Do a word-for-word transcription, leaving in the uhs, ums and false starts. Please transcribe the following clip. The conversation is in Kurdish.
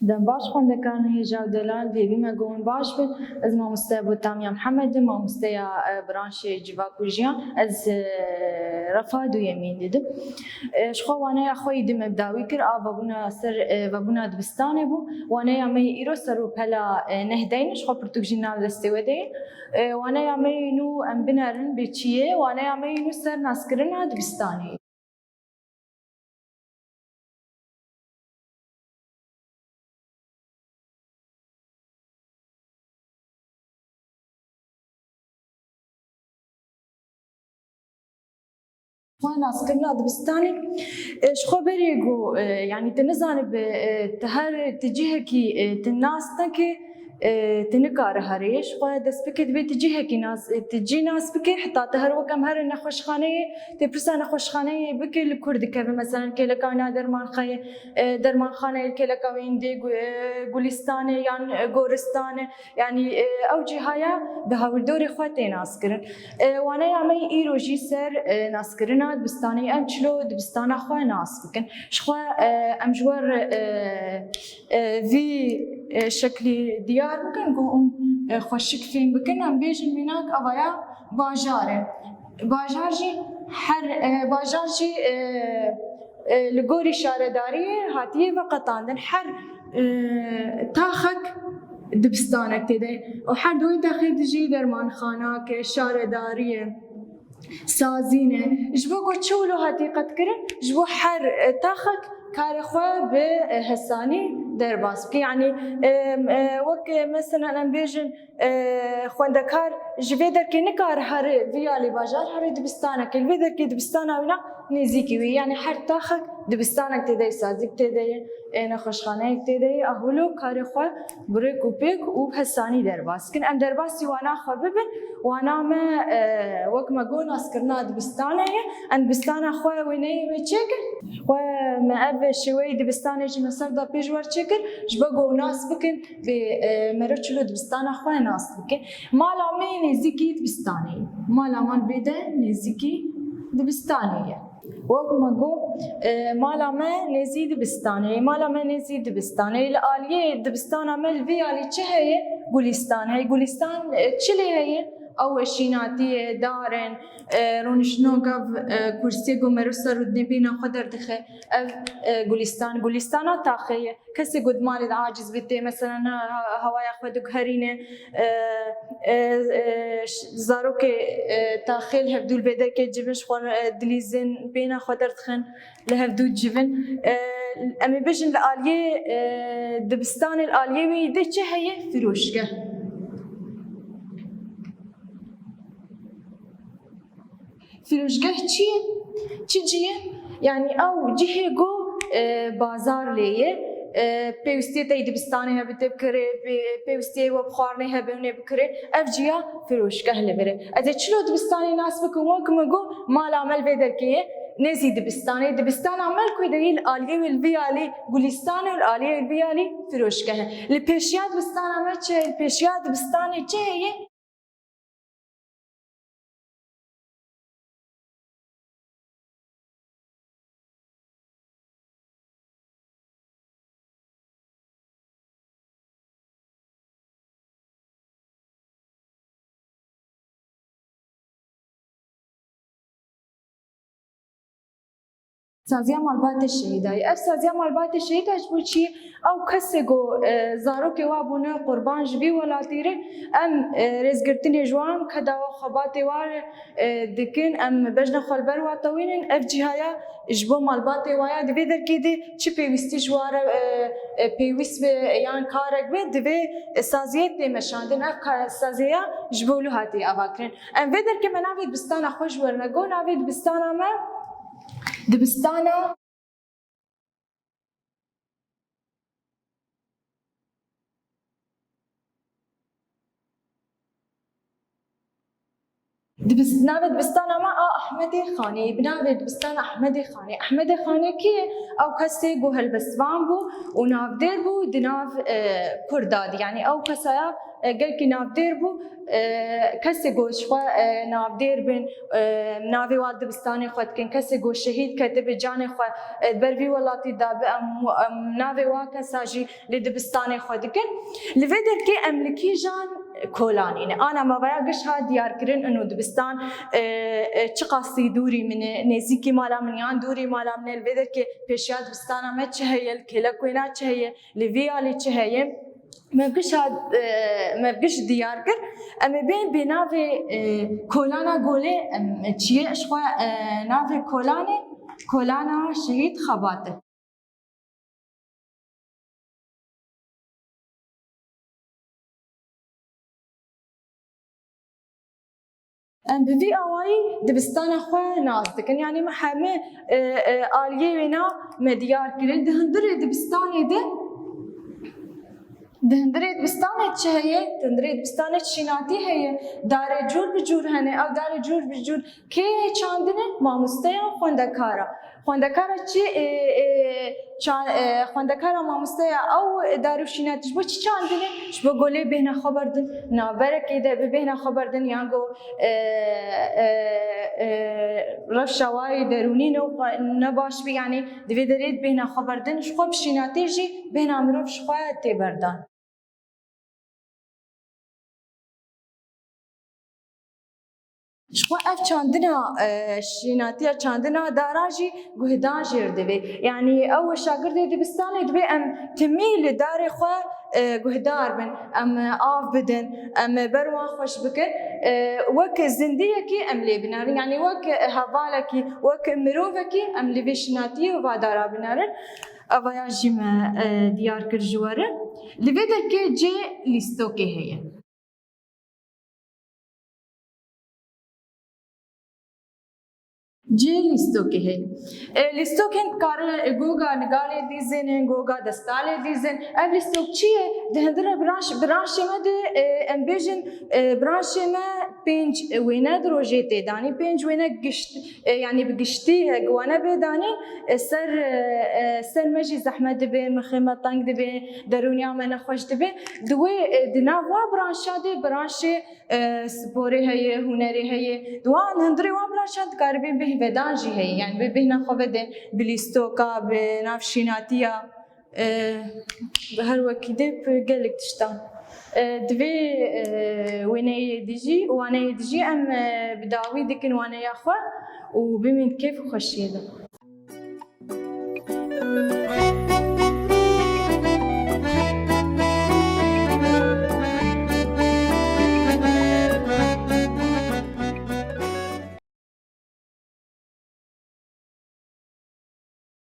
Dem baş xwendekarên hêja û delal, hêvî me ku hûn baş bin. Ez mamoste Botamya Mihemed im, mamosteya, e, branşê civak û jiyan. Ez, e, refa duyemîn didim. E, ji xwe waneya xwe yî dime bi dawî kir, a vebûna ser, e, vebûna dibistanê bû. Waneya me yê îro ser û pela, e, neh deyne, ji xwe pirtûk jî nav destê we de ye. E, waneya me yê nû em binerin bê çi ye, waneya me yê nû ser naskirina dibistanê ye. Xwe naskirina dibistanê, e, ji xwe berê ku, e, yanî tu nizanibî, e, tu her tu cihekî, e, tu nas neke, e, tu nikare herê. Ji xwe dest bike dibê tu cihekî nas, e, tu cî nas bike, heta tu her wek em herin nexweşxaneyê, tê pirsa nexweşxaneyê bike, li kur dikeve. Meselen kêleka wîna dermanxeyê, e, dermanxaneyê, li kêleka wî hindê gu-, e, gulîstanê yan, e, goristane. Yanî, e, ew cîhaya bi hawirdorê xwe tê naskirin. E, waneya me îro jî ser, e, naskirina dibistanê, em çilo dibistana xwe nas bikin. Ji xwe, e, em ji we re, e, e, vî, e, şeklî diyar bikin, ku hûn, e, xweşik fêm bikin. Em bêjin mînak, evaya bajar e. Bajar jî her, e, bajar jî, e, e, li gorî şaredariyê hatiye veqetandin. Her, e, taxek dibistanek tê de ye. Û her du wê taxê dijî dermanxanak e, şaredarî ye, sazîn e. Ji bo ku çi wilo hatî qetkirin, ji bo her, e, taxek karê xwe bi, e, hesanî derbas bike. Yanî, e, e, wek, e, mesela em bêjin, e, xwendekar ji vê derkê nikare here vî alî bajar, here dibistanek e. Li vê derkê dibistana wîna nêzîkî wî. Yanî her taxek dibistanek tê de ye, sazîk tê de ye, e, nexweşxaneyek tê de ye. A wilo karê xwe bi rêk û pêk û hesanî derbas bikin. Em derbasî wana xwe bibin. Wana me, e, wek me got, naskirina dibistanê ye. Em dibistana xwe wêneyê wê çêkin. Xwe me ev şêweyê dibistanê jî me ser da pêş wer çêkir. Ji bo ku nas bikin, bê, e, mero çilo dibistana xwe nas bikin. Mala me nêzîkî dibistanê ye. Mala me vê de nêzîkî dibistanê ye. Wek me got, e, mala me nêzî dibistanê ye. Mala me nêzî dibistanê ye. Li aliyê dibistana me li vî alî çi heye? Gulîstan heye. Gulîstan, e, çi lê heye? Ew weşînatî ye, dar in, e, rûniştino gav, e, kursiyê ku mero ser û dinê bêhna xwe derdixe. Ev, e, gulîstan, gulîstana taxê ye. Kesê ku di malê de aciz bî tê, meselen, ha-, ha-, hewaya xwe diguherîne, e, e, e, ş-, zarokê, e, taxê li hevdû li vê derkê civin ji xwe, e, dilîzin, bêhna xwe derdixin, li hevdû civin. E, em ê bêjin li aliyê, e, dibistanê, li aliyê wî de çi heye? Firoşgeh. Firoşgeh çi ye? Çi cî ye? Yanî ew cihê ku, e, bazar lê ye, e, pêwîstiyê te yî dibistanê hebe tê bikirê, pê-, pêwîstiyê we bi xwarinê hebe hûn ê bikirê, ev ciya firoşgeh li vir e. Ez ê çilo dibistanê nas bikim, wek min got, mala me li vê derkê ye, nêzî dibistanê. Dibistana me li ku de ye? Li aliyê wê li vî alî gulîstan e û li aliyê wê li vî alî firoşgeh e. Li pêşiya dibistana me çi heye? Li pêşiya dibistanê çi heye? Saziya malbatê şehîda ye. Ev saziya malbatê şehîda ji bo çi? Ew kesê ku, e, zarokê wa bûne qurban ji vî welatî re, em, e, rêzgirtinê ji wan, keda wa, xebatê wa, e, dikin, em bejna xwe li ber wa tewînin. Ev cihaya ji bo malbatê wa ya di vê derkê de çi pêwîstî ji wa re, e, e, pêwîst be yan karek be, divê saziyê tê meşandin. Ev ka-, saziya ji bo wilo hatiye avakirin. Em vê derkê me navê dibistana xwe ji we re got, navê dibistana me dibistana Dibist-, navê dibistana me a Ehmedê Xanê ye. Bi navê dibistana Ehmedê Xanê. Ehmedê Xanê kî ye? Ew kesê ku helbestvan bû û navdêr bû di nav, e, Kurda de. Yanî ew kesaya E, gelkî navdêr bû, e, kesê ku ji xwe, e, navdêr bin, e, navê wan dibistanê xwe dikin, kesê ku şehîd ketibe, canê xwe, e, ber vî welatî dabe, em, em navê wan kesa jî li dibistanê xwe dikin. Li vê derkê em li kîjan kolanî ne? Ana me vaya giş hat diyarkirin, ino dibistan, e, e, çiqasî dûrî min e, nêzîkî mala min yan dûrî mala min e, li vê derkê pêşiya dibistana me çi heye, li kêlek wêna çi heye, li vî alî çi heye? Me giş hat, e, me giş diyar kir. Em ê bên bê navê, e, kolana golê, em çiyê ji xwe, e, navê kolanê, kolana şehîd Xebat e. Em bi vî awayî dibistana xwe nas dikin. Yanî me heme, e, e, aliyê wêna me diyar kirin. Di hundirê dibistanê de, di hundirê dibistanê çi heye? Di hundirê dibistanê şînatî heye. Darê cûr bi cûr hene. Ew darê cûr bi cûr kê çandine? Mamosteya xwendekara. Xwendekara çi, e, e, ça-, e, xwendekara mamosteya ew darûşîna ji bo çi çandine? Ji bo golê bêhna xwe berdin, navberekê de bi bêhna xwe berdin, yan go, e, e, e, rewşa wayê derûnî ne, ne baş bî, yanî divê derê bêhna xwe berdin, ji xwe bi şînatê jî bêhna mirov ji xwe tê berdan. Ji xwe ev çandina, e, şînatiya çandina dara jî guhdan jêr divê. Yanî ew şagirdê dibistanê divê em timî li darê xwe, e, guhdar bin, em, e, av bidin, em, e, ber wan xweş bikin. E, wek zindiyekî em lê binerin. Yanî wek hevalekî, wek mirovekî em li vê şînatiyê û va dara binerin. Evaya jî me, e, diyar kir ji we re. Li vê derkê cê lîstokê heye. Cê lîstokê heye. E, lîstok hin dikare goga nigalê dîzin, hin goga destalê dîzin. Ev lîstok çi ye? Di hindire branş-, branşê me de, e, em bêjin, e, branşê me pênc wêne di rojê tê danî, pênc wêne gişt-, e, yanî bi giştî, e, gi wane bê danî, e, ser, e, e, ser me jî zehmet dibe, mixê me teng dibe, derûniya me nexweş dibe. Di wê, e, di nav wa branşa de branşê, e, sporê heye, hunerê heye. Di wan hundirê wan branşan dikaribin bêhvedan jî heye. Yanî bi bêhna xwe vedin, bi lîstoka, bi nav şînatiya. E, bi her wekî de bi gelek tiştan. E, divê, e, wêneyê dijî, waneyê dijî em, e, bi dawî dikin waneya xwe û bimîn kêf û xweşiyê de.